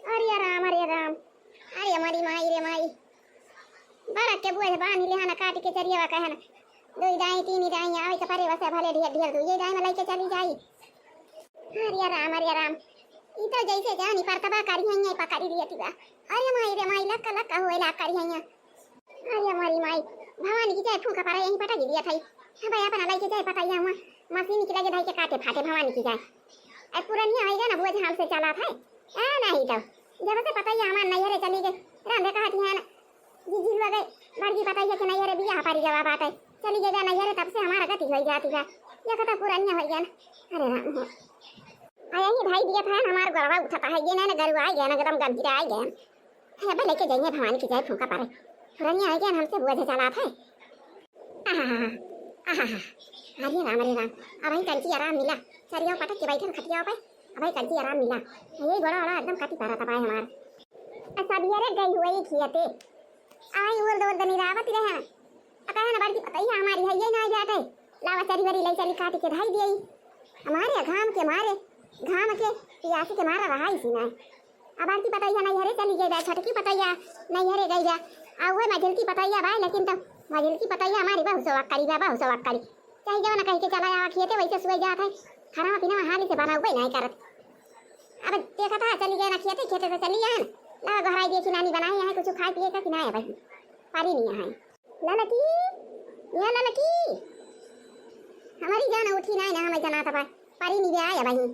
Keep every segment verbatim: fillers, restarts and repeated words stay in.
अरे राम, अरे राम, अरे मरी माई रे माई। बड़ा के बोझ बांध लेहन, काट के चरियवा कहन, दुई दाई, तीन दाई, आवे के परे बसे भले ढेर ढेर दुई दाई में लइके चली जाई। अरे राम, अरे राम, ई तो जैसे जानी परतबा करिहैया, पकड़ी लियती बा। अरे माई रे माई, लक्का लक्का होए ला करिहैया। अरे मरी माई, भवानी की जाए फूंका पारा यहीं पटक दिया था। अब अपना लइके जाए पतैया हुआ, मशीन की लगे धाई के काटे फाटे भवानी की जाए। ए पुरनिया होइगा ना, बोझ हाल से चला था। ए नहीं तो, जब से पतैया हमार नैहरे चली गई, रांधे कहती है ना, जीजी लोग गए, बड़की पतैया के नैहरे बियाह पारी गवा बाटे, चली गई नैहरे, तब से हमारा गति होई जाती बा। ये कथा पुरनिया होइगा ना। अरे राम हो। आ यही धाई दिया था ना, हमार गरवा उठता है, ये ना गरुआ आ गया ना, एकदम गंभीर आ गया। हे, अब लइके जाइए भवानी की जाए फूंका पारे। पुरनिया होइगा ना, हमसे बोझ चला था। आहा, आहा, आहा। अरे राम, अरे राम, अबहीं कंची आराम मिला। चरिया पटक के बैठन खटिया पे, अबहीं कंची आराम मिला। ये गोड़ा वाला एकदम कटी पारा तबाय हमार। आ सब ये रे गई हुई खियते। आई उर्द उर्द निरावत रहे। आ कहे ना बड़की पतैया हमारी है, ये ना जाते। लावा चरी वरी लई चली काट के धाई दियई। हमारे घाम के मारे, घाम के पियासी के मारा रहा इसी ना। अब बड़की पतैया नैहरे चली गई बा, छोटकी पतैया नैहरे गई बा। आ उहे मझिलकी पतैया बा, लेकिन तो मझिलकी पतैया हमारी बहुत सवक करी बा, बहुत सवक करी। चाहे जवन कह के चला आवा खेते, वैसे सुबह जात है, खाना पीना हाली से बनावे नहीं करत। अब देखा था चली गई ना खेते, खेते तो चली गई ना, लगा घराई देखी नानी बनाई है कुछ खाए पिए का कि ना है भाई, पारी नहीं है। ललकी, या ललकी, हमारी जान उठी नहीं ना, हमें जना था भाई, पारी नहीं आया भाई।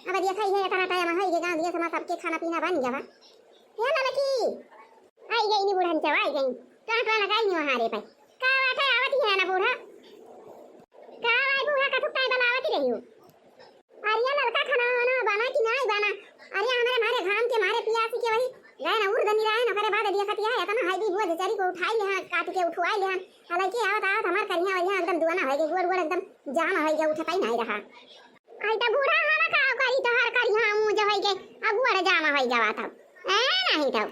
अब देखा ये इतना टाइम है, ये गाँव दिया समाज सबके खाना पीना बन गया बा। या ललकी, आई गई नी बुढ़न चवा, आई गई। कहाँ कहाँ लगाई नी वहाँ रे पे। का बात है, आवत ही है ना बूढ़ा। का भाई बूढ़ा, कथुक टाइम बलावत ही रही हो। अरे ललका खाना वाना बना कि नहीं बना? अरे हमारे मारे घाम के मारे पियासी के वही गए ना उर्द निराए ना, ओकरे बाद दिया खतिया है, इतना हाई भी बोझ चरी को उठाई ले हाँ, काट के उठवाई ले हाँ। हालांकि आवत आवत हमार करिया वरिया एकदम दुआना हो गए, गोड़ गोड़ एकदम जाम हो गए, उठता ही नहीं रहा। आई त बूढ़ा हवा का करी, तोहर करिया मुँह जो होई के अगुअर जामा होई गवा तब। ए नहीं तब।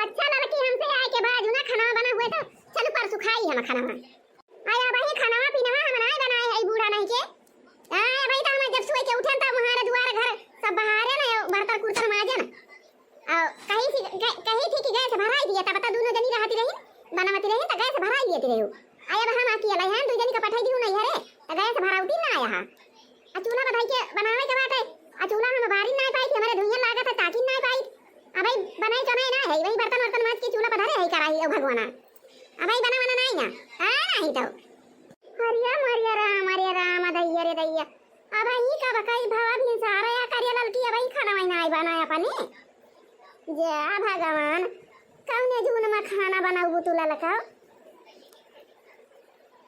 अच्छा लड़की, हमसे आए के बाद ना खाना बना हुए तो चलू परसों खाई हम खाना। आया भाई, खाना पीना हम नहीं बनाए है बूढ़ा नहीं के। आया भाई, तो हम जब सोए के उठे तो हमारे दुआर घर सब बहारे ना, बर्तन कुर्तन माजे ना। और कहीं थी, कह-, कहीं थी कि गैस भराई दिया, तब तो दोनों जनी रहती रही, बनावती रही, तो गैस भराई दिए रही। आ अब हम अकेले हैं, दू जनी का पठाई दिहू नैहरे, तो गैस भरावती ना आया है। आ चूल्हा पर धई के बनावे के बाटे, आ चूल्हा हम बारी ना पाई, हमारे धुइयां लागत है, ताकी ना पाई। अब भाई बनाई तो नहीं ना है, वही बर्तन वर्तन माज के चूल्हा पर धरे है कराही, ओ भगवाना। अब भाई बना बना नहीं ना, आ नहीं तो। हरिया मरिया राम, अरे राम, दैया रे दैया। अब ई का बकई भवा भिनसारे या करिया ललकी, अब ई खाना वाना आई बनाए अपने। जा भगवान, कौने जून में खाना बनाऊ तू ललका?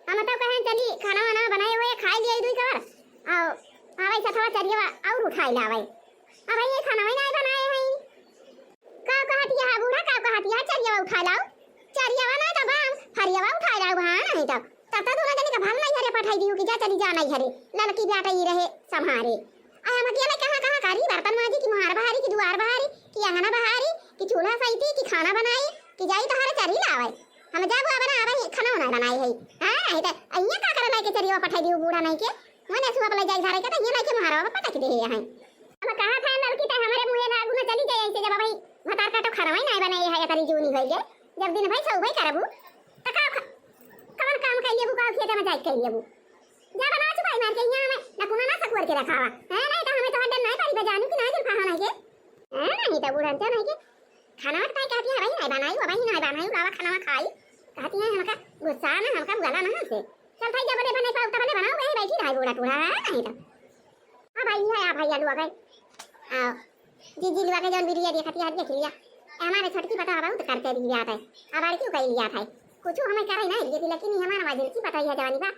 हम तो कहें चली खाना वाना बनाए हुए खाई लिए दुई कवर। आओ, आवे सथवा चरियवा और उठाई लावे। अब ई खाना वाना आई बनाए हैं। का कहतिया है बूढ़ा, का कहतिया है? चरियवा उठा लाओ। चरियवा ना तो बाम, फरियवा उठा लाओ, हाँ, नहीं तो। तब तो दोनों जनी का भल नहीं हरे पठाई दियो कि जा चली जा नहीं हरे। ललकी बेटा ई रहे संभारे। आ हम अकेले कहाँ, कहाँ करी बर्तन माजी कि मुहार बहारी कि दुआर बहारी कि अंगना बहारी कि चूल्हा सैती कि खाना बनाई कि जाई तो हरे चरी लावे। हम जाबो अब ना, अब ई खाना ना बनाई है। हाँ, नहीं तो अइया का करे लाइके चरियवा पठाई दियो बूढ़ा नहीं के। मने सुआ पलाई जाई धारे के तो ये लाइके मुहारवा पटक दे है। हम कहा था ललकी ते हमारे मुँहे लागू ना चली जाए ऐसे, जब भाई भतार का तो खाना ही नहीं बनाए है, इतनी जूनी होई गए, जब दिन भाई सब भाई करबू, तो का ख-, कवन काम कर लेबू, का खेते में जाए कर लेबू, जा बना चुका है मार के यहाँ में, ना कुना ना सकुअर के रखावा है, नहीं तो हमें तो हड्डन नहीं पारी बजानू कि नहीं जुल्फा होना के, है नहीं तो बूढ़ा नहीं के, खाना तो कहती है, भाई नहीं बनाई, वो भाई नहीं बनाई, लावा खाना खाई, कहती है हमका गुस्सा ना, हमका बुला ना हमसे, चल भाई जब बने बने पाऊ तब बने बनाओ, वही बैठी रही बूढ़ा टूढ़ा है नहीं तो। हाँ भाई, है, आ भाई, आलू आ गए। आ, जी, जी, लुआ के जौन वीडियो देखत है, देख लिया। ए, हमारे छोटकी पता बहुत करते भी आता है। अब आर क्यों कह लिया था? कुछ हमें करे नहीं लिए थी, लेकिन ये हमारा मझिलकी पता ही है जवानी बा।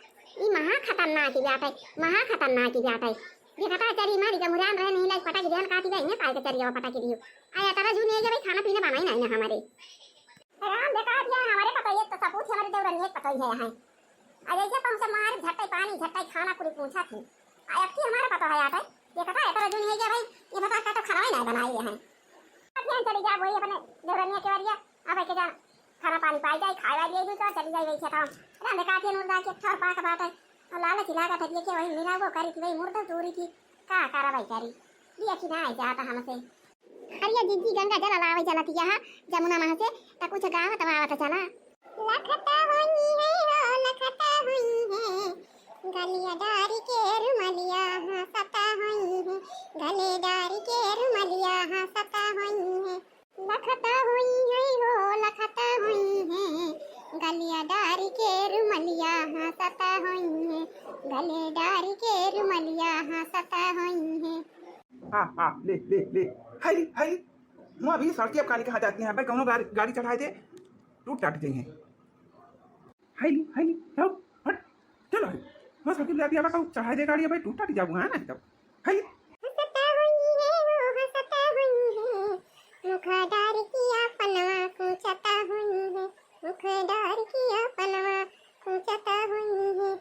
ये महा खतरनाक ही बात है, महा खतरनाक ही बात है। देखता है, चली मारी का मुरान रहे नहीं, लाइक पटा की ध्यान काटी गई, इन्हें काल के चली जाओ पटा की दियो। आया तारा जू नहीं है भाई, खाना पीना बनाई नहीं ना हमारे। राम देखा दिया हमारे पता, ये तो सपूत हमारे देवरन, ये पता ही है यहाँ। आ जैसे पहुँचे मारे झट्टे पानी, झट्टे खाना पूरी पूछा थी। आ अक्की हमारे पता है आटे, ये पता है, तेरा जो नहीं है क्या भाई, ये पता है, तो खाना ही नहीं बनाई है। अब ध्यान चली जा, वही अपने देवरनिया के वरिया, अब के जान, खाना पानी पाई जाए, खाए वाली है, तो चली जाए वही खेता। राम देखा के नूर दा के थोर पाक बात है, और लालच लागा था, ये क्या वही मिला वो करी थी, वही मुर्दा चोरी थी, का करा भाई करी। ये अखिना आई जाता हमसे। अरे जिज्जी, गंगा जल लावे चलतिया हा जमुना महा से, त कुछ गावत वावत चला। लखता होई है हो, लखता होई है, गलिया डारी के रुमलिया हंसता होई है, गले डारी के रुमलिया हंसता होई है। लखता होई है हो, लखता होई है, गलिया डारी के रुमलिया हंसता होई है, गले डारी के रुमलिया हंसता होई है। हाँ, हाँ, ले, ले, ले। हाय रे, हाय रे। मुआ भी सड़के अब काली कहाँ जाती हैं? अबे कौनो गाड़ी, गाड़ी चढ़ाए दे, टूट टाट गई हैं। हाय रे, हाय रे, जाओ, हट, चलो हाय। मुआ सड़के ले आती है, अब कहूँ चढ़ाए दे गाड़ी, अबे टूट टाट जाऊँ, हाँ, नहीं तो। हाय रे। हंसता होई है हो, हंसता होई है, मुखा डार किया पनवा कूचता होई है, मुखा डार किया पनवा कूचता होई है।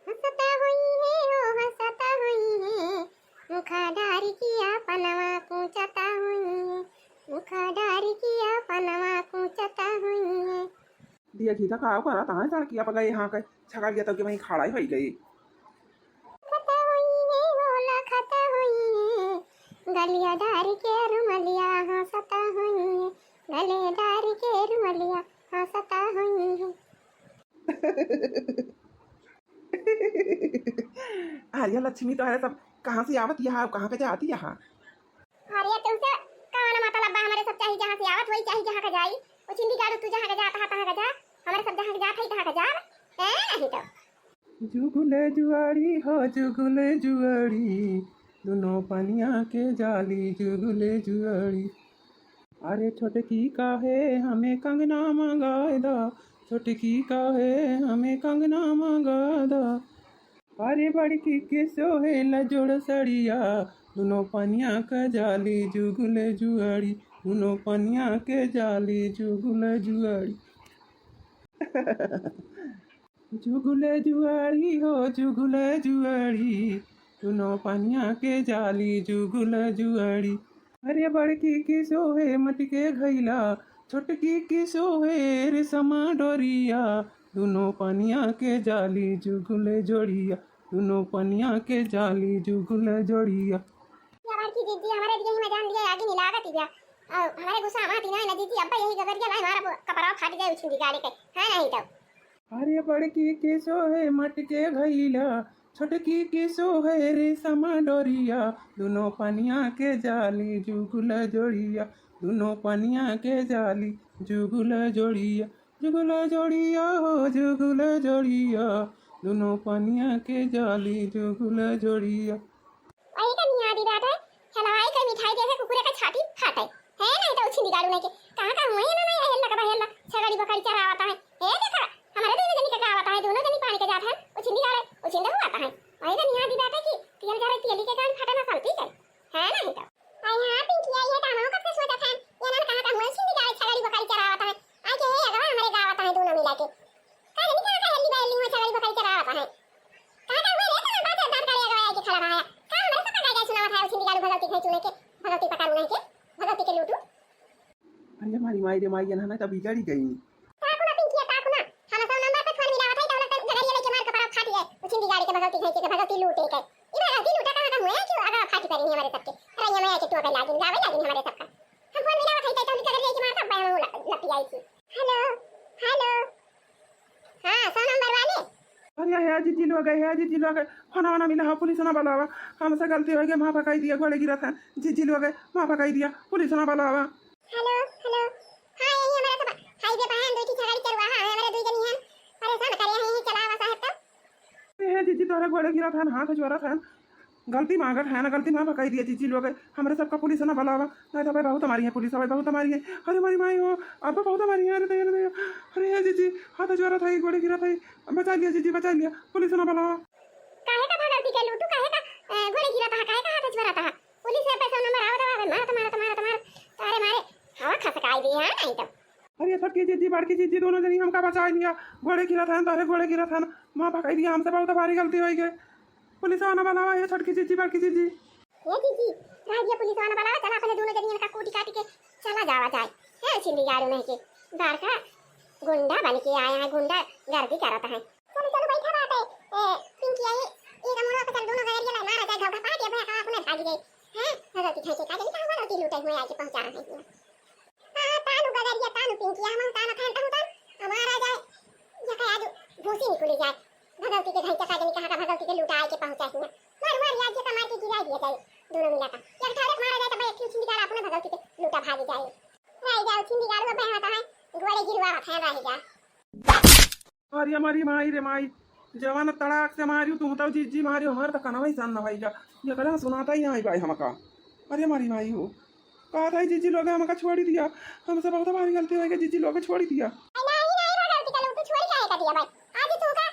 हंसता होई है हो, हंसता होई है, मुखा डारी किया पनवा कूचता होई है, मुखा डारी किया पनवा कूचता होई है। दिया घी का काव करत हैं सड़किया पर गए, यहाँ के छगड़िया तो के वहीं खड़ा ही होई गई। लखता होई है हो, लखता होई है, गलिया डारी के रुमलिया हंसता होई है, गले डारी के रुमलिया हंसता होई है। अरे लक्ष्मी, तो है सब कहाँ से आवत यहाँ, कहाँ के जाती यहाँ? अरे तुमसे कौन मतलब बा? हमरे सब चाही जहाँ से आवत वही चाही जहाँ का जाई। उछिंदी गाड़ू, तू जहाँ का जात हा तहाँ का जा, हमरे सब जहाँ का जात है तहाँ का जा। ए नहीं तो। जुगुले जुआड़ी हो जुगुले जुआड़ी, दुनो पनिया के जाली जुगुले जुआड़ी। अरे छोटकी काहे हमें कंगना मंगाए दा, छोटकी काहे हमें कंगना मंगाए दा। अरे बड़की के सोहेला जोड़ सड़िया, दुनो पनिया के जाली जुगुले जुआड़ी, दुनो पनिया के जाली जुगुले जुआड़ी। जुगुले जुआड़ी हो जुगुले जुआड़ी, दुनो पनिया के जाली जुगुले जुआड़ी। अरे बड़की की सोहे मटिके घइला, छोटकी की सोहे रेशमा डोरिया, दुनो पनिया के जाली जुगुले जोड़िया, दुनो पनिया के जाली जुगुले जोड़िया। या बड़की जिज्जी, हमरे दिए ही में जान लिया, आगे नहीं लागत ही गया। और हमारे गुस्सा आती ना, ना जिज्जी, अब्बा यही गगरिया लाई, हमारा कपड़ा फाट जाए उछिंदी गाड़ी के, है नहीं तो। अरे बड़की के सोहे मटिके घइला, छोटकी के सोहे रेशमा डोरिया, दुनो पनिया के जाली जुगुल जोड़िया, दुनो पनिया के जाली जुगुल जोड़िया, जुगुल जोड़िया हो जुगुल जोड़िया, दुनो पनिया के जाली जुगुल जोड़िया। वही का नियादी बात है, हलवाई का मिठाई देखे कुकुरे का छाती फाटे। है नहीं तो उछिंदी गाड़ू नहीं के। कहाँ का हुआ है ना, नहीं है, हेल्ला का बहेल्ला, छगड़ी बकरी चरावता है। हे देखा, हमारे दोनों जनी का गावता है, दोनों जनी पानी के जात है, उछिंदी गाड़े, उछिंदा हुआ आता है। वही का नियादी बात है कि तेल जरे तेली के गान फाटे ना सलती के। है नहीं तो। अरे हाँ, पिंकिया, ये काम हम कब से सोचत हन? ये ना कहाँ का हुआ उछिंदी गाड़े, छगड़ी बकरी चरावता है। आके हे अगवा हमारे गावता है दोनों मिला के। का जनी कहाँ का हेल्ली बैली हुआ छगड़ी बकरी चरावता है। कहाँ का हुआ रे, कहाँ बात है, दांत काले अगवा आके खड़ा रहा है। का हमारे सब का गाय सुनावत है, उछिंदी गाड़ू भगवती खाई चुने के, भगवती पका नहीं के, भगवती के लूटू। अरे हमारी माई रे माई, ये ना तो बिगड़ी गई। ताकू ना पिंकिया, ताकू ना। हम सौ नंबर पे फोन मिलावत है, तो उलट गगरिया लेके मार कपड़ा फाटी है, उछिंदी गाड़ी के भगवती खाई के, भगवती लूटे के। ई भगवती लूटा कहाँ का हुआ है, क्यों अगवा फाटी पड़ी नहीं हमारे सबके। रैया मैया के टोके लागिन, गावे लागिन हमारे सबका। हम फोन मिलावत है, तो उलट गगरिया लेके मार, तब हम लप-, लपी आई थी। हेलो, हेलो। हाँ, सौ नंबर वाले। अरे हे जिज्जी लोग, हे जिज्जी लोग, फोन वाना मिला हो, पुलिस ना बुलावा, हमसे गलती हो गई, माफ कई दिया, गोड़े गिरत है, जिज्जी लोग, माफ कई दिया, पुलिस ना बुलावा। हेलो, हेलो। हाँ, यही हमारा सब हाईवे पर है, दो की छगाड़ी चरवाहा है, हमारे दो जनी हैं, परेशान करे हैं, यही चलावा साहब तब। हे जिज्जी, तोहरे गोड़े गिरत है, हाथ जोड़त है, गलती मांगत है ना, गलती माफ कई दिया जिज्जी लोग, हमरे सबका पुलिस ना बुलावा, नहीं तो भाई बहुत मारी है पुलिस, भाई बहुत मारी है। अरे हमारी माई हो, अब बहुत मारी है, अरे दया, अरे दया। अरे हे जिज्जी, हाथ जोड़त है, गोड़े गिरत है, बचा लिया जिज्जी, बचा लिया, पुलिस ना बुलावा। काहे का भगवती के लूटू, काहे का, ए, गोड़े गिरत है, काहे का हाथ जोड़त है? पुलिस है, पैसा नंबर आओ दबावे, मारत, मारत, मारत, मारत, तारे मारे, हवा खसकाई दी है, नहीं तो। अरे छोटकी जिज्जी, बड़की जिज्जी, दोनों जनी हमका बचाई लिया, गोड़े गिरत है, तोहरे गोड़े गिरत है, माफ कई दिया, हमसे बहुत भारी गलती हो गई। पुलिस वाला बुलावा, ये छोटकी जिज्जी, बड़की जिज्जी। ये जिज्जी, रह गया पुलिस वाला बुलावा, चला अपने दोनों जनियन का कूटी काटी के चला जावा जाए। है उछिंदी गाड़ू नहीं के, बड़का गुंडा बन के आया है, गुंडा गर्दी करत है। चलो, चलो, बैठा बात है। ए, पिंकी आई, ये रमुआ को चल दोनों गैरिया ला मारा जाए, घाव घा पाके भैया का अपने भाग गए। हैं? भगवती खाई के का जानी कहाँ भगवती लूटे हुए आके पहुँचा रहे हैं। हाँ, तानु गगरिया, तानु पिंकिया, हम तान खान तहु तान, हमारा जाए, या का आज भूसी निकली जाए। भगवती के घर का का जानी कहाँ का भगवती के लूटा आके पहुँचा ही ना। मार, मार, आज ये का मार के गिरा दिया जाए, दोनों मिला का। या ठाड़े मारा जाए तो भाई, एक छिंदी गाड़ अपने भगवती के लूटा भाग जाए। रह जाओ, छिंदी गाड़ में बहता है, गोड़े गिरवा रहा है, रह जा। अरे मरी माई रे माई, जवन तड़ाक से मारियो तुम तो जिज्जी मारियो, हमार तो कनवा ही सन न भइया। ये कला सुनाता ही नहीं भाई हमका। अरे मरी माई हो, कहा था जिज्जी लोग हमका छोड़ी दिया, हमसे बहुत भारी गलती हो गई, जिज्जी लोग छोड़ी दिया। नहीं, नहीं, ना गलती कर, तू छोड़ी काहे कर दिया भाई? आज तू का,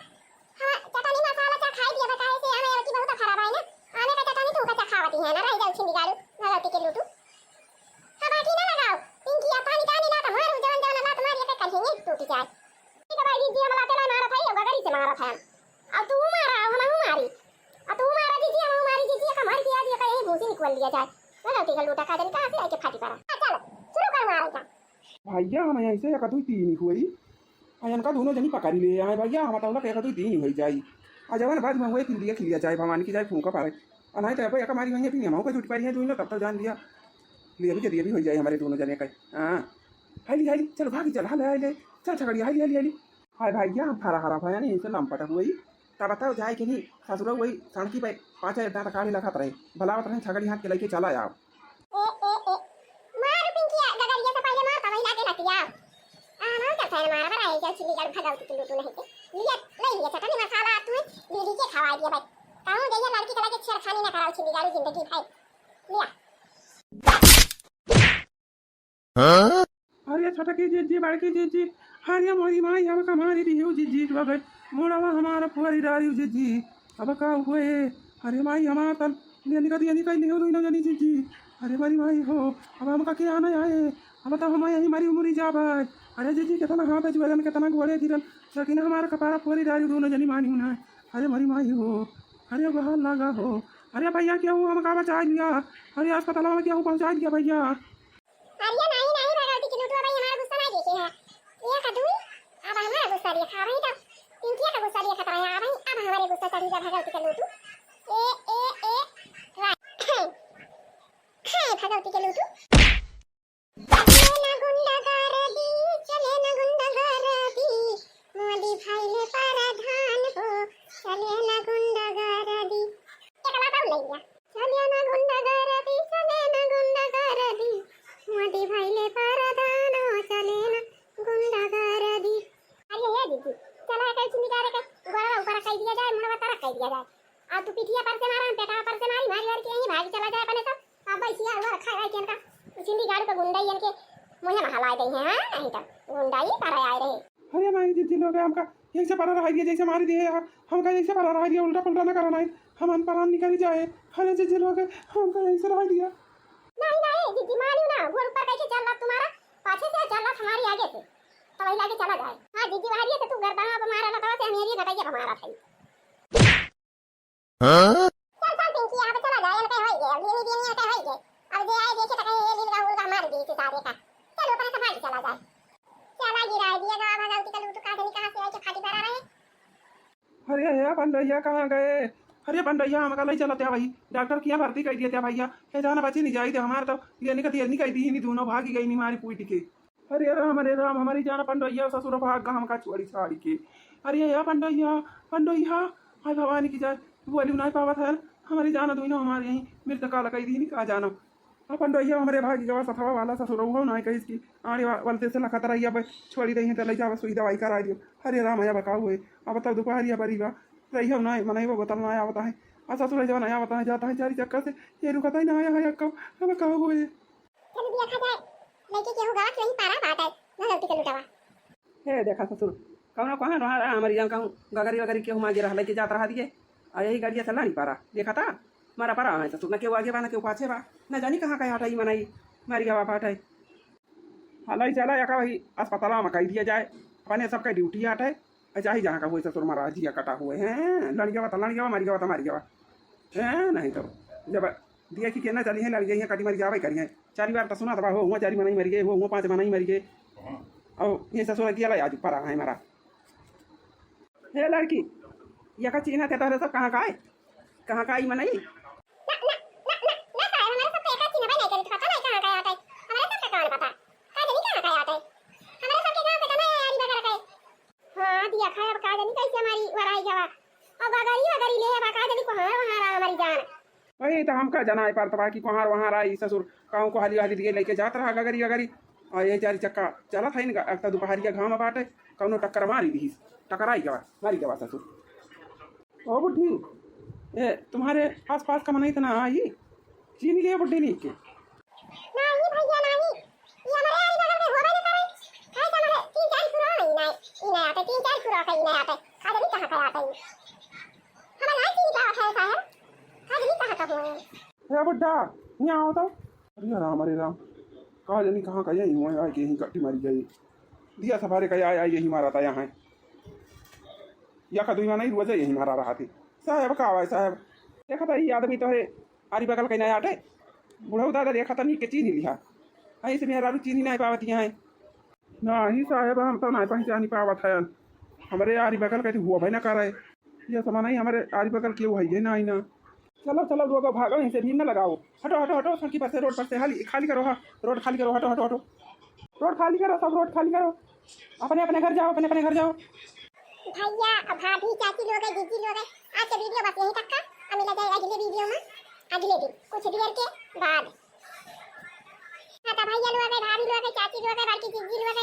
हाँ, चटनी मसाला चा खाई दिया भाई, काहे से हमें रोटी बहुत खराब है ना, आने का चटनी तू का चा खावती है ना, रह जाओ छिंदी गाड़ू, गलती के लूटू। सब आटी ना लगाओ, पिंकी, आ पानी, पानी ना तो मारू, जवन, जवन ना तो मारी, एक कहीं टूट जाए। ठीक है भाई, जिज्जी, हम लाते ला मारत है, गगरी से मारत है। अब तू मारा, अब हमहू मारी। अब तू मारा जिज्जी, हमहू मारी जिज्जी, एक हमारी किया दिया, कहीं भूसी निकल लिया जाए। ना गलती का लूटा का जानी कहाँ से आके फाटी पड़ा। हाँ, चलो, शुरू कर मारे का। भइया, हम ऐसे एक दुई तीन हुई। आ इनका दोनों जनी पकड़ी ले आए भइया, हम तौला के एक दुई तीन हुई जाई। आ जवन बाद में हुए, फिर दिया खिलिया जाए, भवानी की जाए फूंका पारे। आ नहीं तो अब एक हमारी हुई है, फिर हम को छुट्टी पारी है, दोनों तब तक जान दिया। लिए भी जरिए भी हो जाए हमारे दोनों जने का। हाँ। हाली, हाली, चल भागी, चल, हाले, हाले, चल छगड़िया, हाली, हाली, हाली। हाय भइया, हम फरा हरा भया नहीं, इनसे लंपट हुई। तब बताओ जाए कि नहीं, ससुरा वही सड़की पे पाँच हजार दांत काढ़े लखत रहे। भलावत रहे छगड़ी हाथ के लेके चला आओ। ए, ए, ए, मार पिंकिया, गगरिया से पहले मार, तब हिला के लतिया। आ, मार चल सैन मारा, बड़ा है, चल छिंदी गाड़ भगवती के लूटू नहीं के। लिया, ले लिया चटनी मसाला, तू बीड़ी के खवा दिया भाई। कहूँ जइया लड़की के लगे छेड़खानी ना कराओ, छिंदी गाड़ू जिंदगी भाई। लिया। अरे छोटकी जिज्जी, बड़की जिज्जी, अरे मोरी माई, अब का मारी दियो जिज्जी, जो गए मोड़वा हमारा पुअरी डारी जिज्जी, अब का हुए? अरे माई, हमार तल ये निका दिया निका लियो, दोनों जनी जिज्जी। अरे मोरी माई हो, अब हमका के आना आए, अब तो हम यही मरी उमरी जाब। अरे जिज्जी, कितना हाथ जुआ जन, कितना गोड़े गिरल, लेकिन हमारा कपारा पुअरी डारी, दोनों जनी मानी उन्हें। अरे मोरी माई हो, अरे बहार लगा हो, अरे भइया, केहू हमका बचा लिया, अरे अस्पताल में केहू पहुँचा दिया भइया। अरे नाही, नाही, भगवती के लूटुआ भाई, हमारा गुस्सा नाही देखे है। ये का दुई, अब हमारा गुस्सा देखा, अबही तो पिंकिया का गुस्सा देखत रहे, अबही अब हमारे गुस्सा चढ़ी जा भगवती के लूटू। ए, ए, ए, रा-, हे भगवती के लूटू। चले ना गुंडागर्दी, चले ना गुंडागर्दी, मोदी भाई ले प्रधान हो, चले ना गुंडागर्दी। एकला बाबू ले लिया। चले ना गुंडागर्दी, चले ना गुंडागर्दी, मोदी भाई ले प्रधान हो, चले ना गुंडागर्दी। अरे ये दीदी, चला कहीं छिंदी गाड़े के, गोड़ा ऊपर रख दिया जाए, मुंडवा तरफ कर दिया जाए। आ तू पीठिया पर से मारा, हम पेटा पर से मारी, मारी मारी के यहीं भाग चला जाए अपने सब। अब भाई सिया हुआ रखा है कि इनका छिंदी गाड़ू के गुंडा ही इनके मुंह में हला गई है, हाँ? नहीं तो गुंडा ही पर आए रहे। अरे नहीं जिज्जी लोग, हमका यही से परा रहा दिया, जैसे मारी दिए यार, हमका यही से परा रहा दिया, उल्टा पुल्टा ना करना है, हम हम परान निकल जाए। अरे जिज्जी लोग, हमका यही से रहा दिया। नहीं, नहीं, जिज्जी मानियो ना, घोड़ ऊपर कैसे चल रहा तुम्हारा, पाछे से चल रहा हमारी आगे से, तो वही लागे चला जाए। हाँ, जिज्जी बाहर ये तो तू गर्दन पे मारा ना, तो से हम ये घटाइए हमारा था। हाँ? चल, चल, पिंकी, यहाँ पे चला जाए, इनके होई गए, अब धीमी, धीमी इनके होई गए। अब जे आए देखे तो कहीं ये लील का उल का मार दी इसी सारे का। चल, ऊपर से भाग चला जाए। चला गिरा दिया, गाँव भगवती का लूटू का जानी कहाँ से आए के फाटी पड़ा रहे। अरे हे पंडैया, कहाँ गए? अरे पंडैया, हमका लई चलत है भाई, डॉक्टर किया भर्ती कर दिया था भैया। हे जाना बची नहीं जाई थे हमारे तो, ये निकल, ये निकल दी ही नहीं, दोनों भागी गई नहीं मारी पीट के। अरे राम, अरे राम, हमारी जाना पंडोइया ससुर भाग गा हमका छोड़ी छाड़ी के। अरे या पंडोइया, पंडोइया, हाय भवानी की जाए, बोली नहीं पावत है। हमारी जाना दुइनो हमारे यहीं मृत काल कई दी, का जाना। आ पंडोइया हमारे भागी गवा सथवा वाला ससुर हो ना कहिस की आने वा-, वालते से लखत रही, अब छोड़ी रही तो ले जावा सुई दवाई करा दियो। अरे राम, या बताओ हुए, अब तो दोपहरिया बरी बा, रही हो ना, मनई वो बोतल ना आवता है। आ ससुर जब ना आवता है, जाता है चारी चक्कर से, ये रुकता ही ना आया है, अब, अब का हुए? चल देखा जाए, लइके केहू गावत वही पारा बात है, भगवती के लुटवा। हे देखा ससुर, कौनो कहाँ रहा, रहा हमारी जान कहूँ गगरी वगरी केहू मागे रहा, लइके जात रहा दिए, आ यही गाड़िया से लानी पारा, देखा था, मारा पारा है ससुर, न केहू आगे बा, न केहू पाछे बा, न जानी कहाँ का हटाई मनई, मारी गवा पाट है। हलाई चला, एका वही अस्पताल में कई दिया जाए, अपने सबके ड्यूटी आटे, चाहे जहाँ का हुए ससुर महाराज जिया कटा हुए हैं, लड़ गवा तो लड़ गवा, मर गवा तो मर गवा। हैं, नहीं तो जब दिया कि केना चली है, लड़ गई है, कटी मर जावे करी है। चारी बार तो सुना था, हो हुआ चारी मनई मर गए, हो हुआ पाँच मनई मर गए। और ये ससुर किया ला आज परा है हमारा। हे लड़की, ये का चीना थे तोहरे सब कहाँ का है? कहाँ का आई मनई? ना, ना, ना, ना, ना साहब, हमारे सब तो एक हमका जनाए परत बा कि कोहार वहार आई ससुर, कहूँ को हाली हाली दिए लेके जात रहा गगरी गगरी। और ये चारी चक्का चलत है इनका, एक तो दुपहरिया घाम बाटे, कौनो टक्कर मारी दीस, टकराई गवा, मारी गवा ससुर। ओ बुढ़ी, ए, तुम्हारे आसपास का मनई त ना आई? चीन्ही लिया बुढ़ी नीक के। नाही भैया, नाही। ये हमारे आरी बगल में होबे न करे। काहे से हमारे तीन चार पुरा नहीं, नहीं। ई नहीं आते, तीन चार पुरा का ई नहीं आते। का जानी कहाँ का आते ई। हमारे नहीं चीन्ही का आते है साहब। का जानी कहाँ का हुए। ए बुड्ढा, यहाँ आओ तो। अरे राम, अरे राम। का जानी कहाँ का यही हुए, आए के यहीं कट्टी मारी जाई। दिया सफारे का आए, आए यही मारा था यहाँ। या का दुइया नहीं, रोजे यही मारा रहा थी। साहब का आवाज साहब। देखा था ये आदमी तो है, आरी बगल के नहीं आटे। बुढ़ऊ दादा देखा था नीक के चीन्ही लिहा। ऐसे मेहरारू चीन्ही नहीं पावत यहाँ है। नाही साहेब, हम तो नाही पहचानी पावत है। हमरे आरी बगल के हुआ भाई ना करे। ये समा नहीं, हमरे आरी बगल के हुआ है ना, आई ना। चलो, चलो, लोगो भागो, इनसे भीड़ न लगाओ। हटो, हटो, हटो, सड़की पर से, रोड पर से, हाली, खाली करो, हाँ, रोड खाली करो, हटो, हटो, हटो। रोड खाली करो, सब रोड खाली करो। अपने, अपने घर जाओ, अपने, अपने घर जाओ। भैया, भाभी, चाची लोग, जीजी लोग, आज के वीडियो बस यहीं तक का। अब मिला जाए अगले वीडियो में, अगले दिन, कुछ देर के बाद। हाँ, तो भैया लोग, भाभी लोग, चाची लोग, बड़की जीजी लोग,